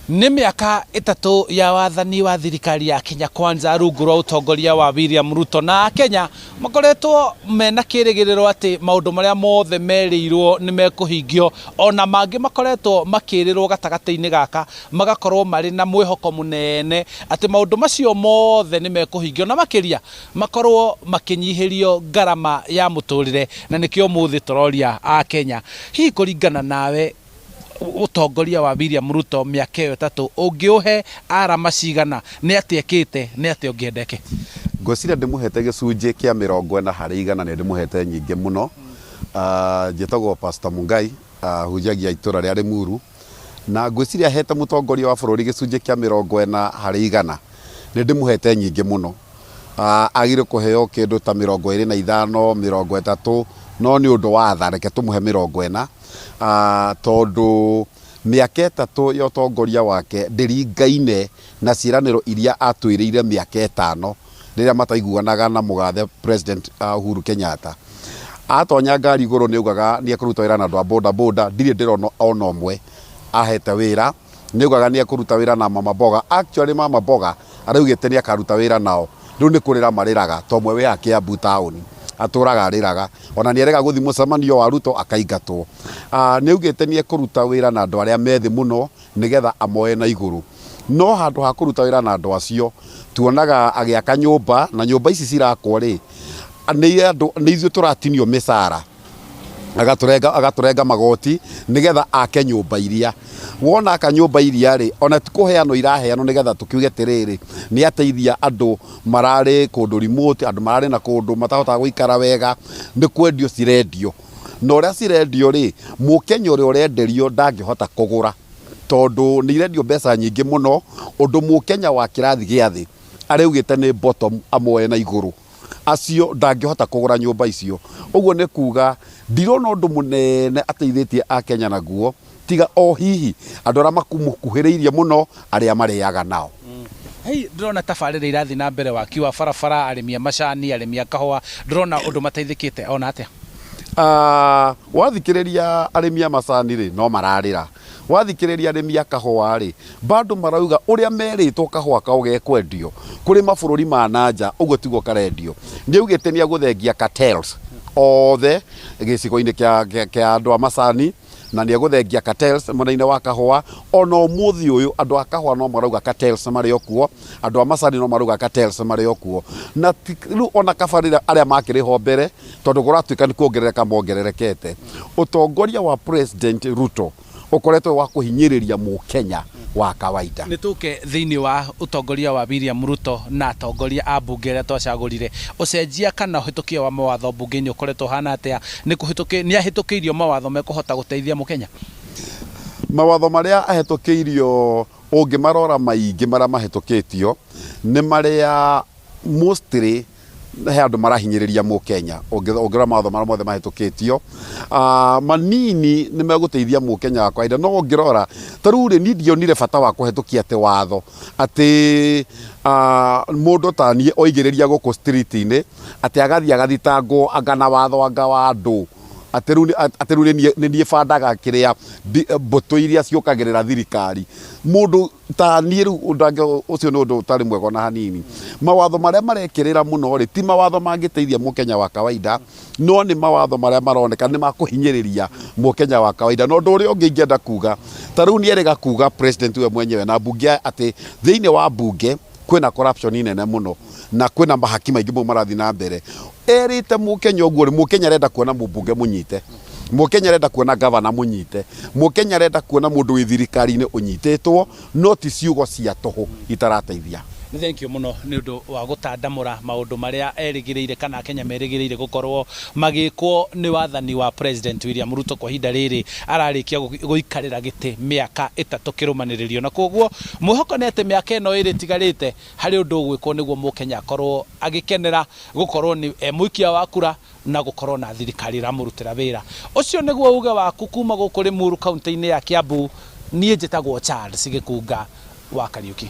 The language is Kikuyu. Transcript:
Nĩ mĩaka ĩtatũ ya wathani wa thirikari ya Kenya Kwanza rungu rwa ũtongoria wa William Ruto na Akenya makoretwo mena kĩrĩgĩrĩro atĩ maũndũ marĩa mothe merĩirwo nĩ mekũhingio ona mangĩ makoretwo makĩrĩrwo gatagatĩ-inĩ gaka magakorwo marĩ na mwĩhoko mũnene atĩ maũndũ macio mothe nĩ mekũhingio na makĩria makorwo makĩnyihĩrio ngarama ya mũtũrĩre na nĩkĩo ũmũthĩ tũroria Akenya hihi kũringana nawe ũtongoria wa William Ruto mĩaka ĩyo ĩtatũ ũngĩũhe arama cigana nĩ atĩa ĩkĩte nĩ atĩa ũngĩenda eke? Ngwĩciria ndĩmũhete gĩcunjĩ kĩa 40% nĩ ndĩmũhete nyingĩ mũno. Njĩtagwo Pastor Mungai, hunjagia itũra rĩa Limuru, na ngwĩciria hete mũtongoria wa bũrũri gĩcunjĩ kĩa 40% nĩ ndĩmũhete nyingĩ mũno. Agĩrĩire kũheo kĩndũ ta 25, 30, no nĩ ũndũ wa tha reke tũmũhe 40 tondũ mĩaka ĩtatũ ya ũtongoria wake ndĩringaine na ciĩranĩro iria atwĩrĩire mĩaka ĩtano rĩrĩa mataiguanaga na mũgathe President Uhuru Kenyatta. Atonya ngari igũrũ nĩ augaga nĩ ekũruta wĩra na andũ a boda boda, ndirĩ ndĩrona ona ũmwe ahete wĩra. Nĩ augaga nĩ ekũruta wĩra na mama mboga, actually mama mboga araugĩte nĩ akaruta wĩra nao, rĩu nĩ kũrĩra marĩraga ta ũmwe wĩ haha Kiambu taũni atũraga arĩraga, ona nĩ arega gũthiĩ mũcemanio wa Ruto akaingatwo. Nĩ augĩte nĩ ekũruta wĩra na andũ arĩa me thĩ mũno nĩgetha amoe na igũrũ. No handũ ha kũruta wĩra na andũ acio, tuonaga agĩaka nyũmba, na nyũmba ici cirakwo rĩ, nĩ andũ nĩ ithuĩ tũratinio mĩcara. Agatũrenga agatũrenga magoti nĩgetha ake nyũmba iria. Wona aka nyũmba iria rĩ, ona ti kũheanwo iraheanwo nĩgetha tũkiuge atĩrĩrĩ, nĩ ateithia andũ mararĩ kũndũ remote, andũ mararĩ na kũndũ matahotaga gũikara wega, nĩ kwendio cirendio. Na ũrĩa cirendio rĩ, mũkenya ũrĩa ũrenderio ndangĩhota kũgũra, tondũ nĩ irendio mbeca nyingĩ mũno, ũndũ mũkenya wa kĩrathi gĩa thĩ arĩugĩte nĩ bottom amoe na igũrũ. Acio ndangĩhota kũgũra nyũmba icio. Ũguo nĩ kuga ndirona ũndũ mũnene ateithĩtie Akenya naguo tiga o hihi andũ arĩa mamũkuhĩrĩirie mũno arĩa marĩaga nao. Hey, ndĩrona tabarĩra irathiĩ na mbere waki wa barabara, arĩmi a macani, arĩmi a kahũa, ndĩrona ũndũ mateithĩkĩte ona atĩa? Wathikĩrĩria arĩmi a macani rĩ, no mararĩra. Wathikĩrĩria arĩmi a kahũa-rĩ, bado marauga ũrĩa merĩtwo kahũa kao gekwendio kũrĩ mabũrũri ma na nja ũguo tiguo karendio. Nĩ augĩte nĩ egũthengia cartels othe gĩcigo-inĩ kĩa andũ a macani na nĩ egũthengia cartels mwena-inĩ wa kahũa. Ona ũmũthĩ ũyũ andũ a kahũa no marauga cartels marĩ o kuo, andũ a macani no marauga cartels marĩ o kuo. Na rĩu ona kaba rĩrĩa arĩa makĩrĩ ho mbere tondũ kũratuĩka nĩ kuongerereka mongererekete. Ũtongoria wa President Ruto ũkoretwo wĩ wa kũhinyĩrĩria mũkenya wa kawaida. Nĩ tũke thĩinĩ wa ũtongoria wa William Ruto na atongoria a mbunge arĩa twacagũrire. Ũcenjia kana ũhĩtũkia wa mawatho mbunge-inĩ ũkoretwo ũhana atĩa? Nĩ kũhĩtũkĩ, nĩ ahĩtũkĩirio mawatho mekũhota gũteithia mũkenya? Mawatho marĩa ahĩtũkĩirio ũngĩmarora maingĩ marĩa mahĩtũkĩtio nĩ marĩa mostly he andũ marahinyĩrĩria mũkenya ũngĩrora mawatho marĩa mothe mahĩtũkĩtio manini nĩ megũteithia mũkenya wa kawaida no ũngĩrora ta rĩu rĩ niĩ ndionire bata wa kũhetũkia atĩ watho atĩ mũndũ ta niĩ oigĩrĩria gũkũ street-inĩ atĩ agathiĩ agathitangwo anga na watho anga wa andũ atĩ rĩu nĩ niĩ bandaga kĩrĩa mbũtũ iria ciũkagĩrĩra thirikari mũndũ ta niĩ rĩu ũndũ ũcio nĩ ũndũ ũtarĩ mwega ona hanini. Mawatho marĩa marekĩrĩra mũno rĩ, ti mawatho mangĩteithia mũkenya wa kawaida, no nĩ mawatho marĩa maroneka nĩ makũhinyĩrĩria mũkenya wa kawaida. Na ũndũ ũrĩa ũngĩ ingĩenda kuga, ta rĩu nĩ erĩga kuga president we mwenyewe na mbunge atĩ thĩinĩ wa mbunge kwĩna corruption nene mũno na kwĩna mahaki maingĩ mũno marathiĩ na mbere. Erĩte mũkenya ũguo rĩ, mũkenya arenda kuona mũmbunge mũnyite. Mũkenya arenda kuona gavana mũnyite. Mũkenya arenda kuona mũndũ wĩ thirikari-inĩ ũnyitĩtwo, no ti ciugo cia tũhũ itarateithia. Nĩ thengiũ mũno nĩ ũndũ wa gũtandamũra maũndũ marĩa erĩgĩrĩire kana Akenya merĩgĩrĩire gũkorwo magĩkwo nĩ wathani wa President William Ruto kwa ihinda rĩrĩ ararĩkia gũikarĩra gĩtĩ mĩaka ĩtatũ kĩrũmanĩrĩrio. Na kwoguo mwĩhoko nĩ atĩ mĩaka ĩno ĩrĩ ĩtigarĩte harĩ ũndũ ũgwĩkwo nĩguo mũkenya akorwo agĩkenera gũkorwo nĩ e mũikia wa kura na gũkorwo na thirikari ĩramũrutĩra wĩra. Ũcio nĩguo uge waku kuma gũkũ Limuru kaunti-inĩ ya Kiambu. Niĩ njĩtagwo Charles Gĩkunga wa Kariuki.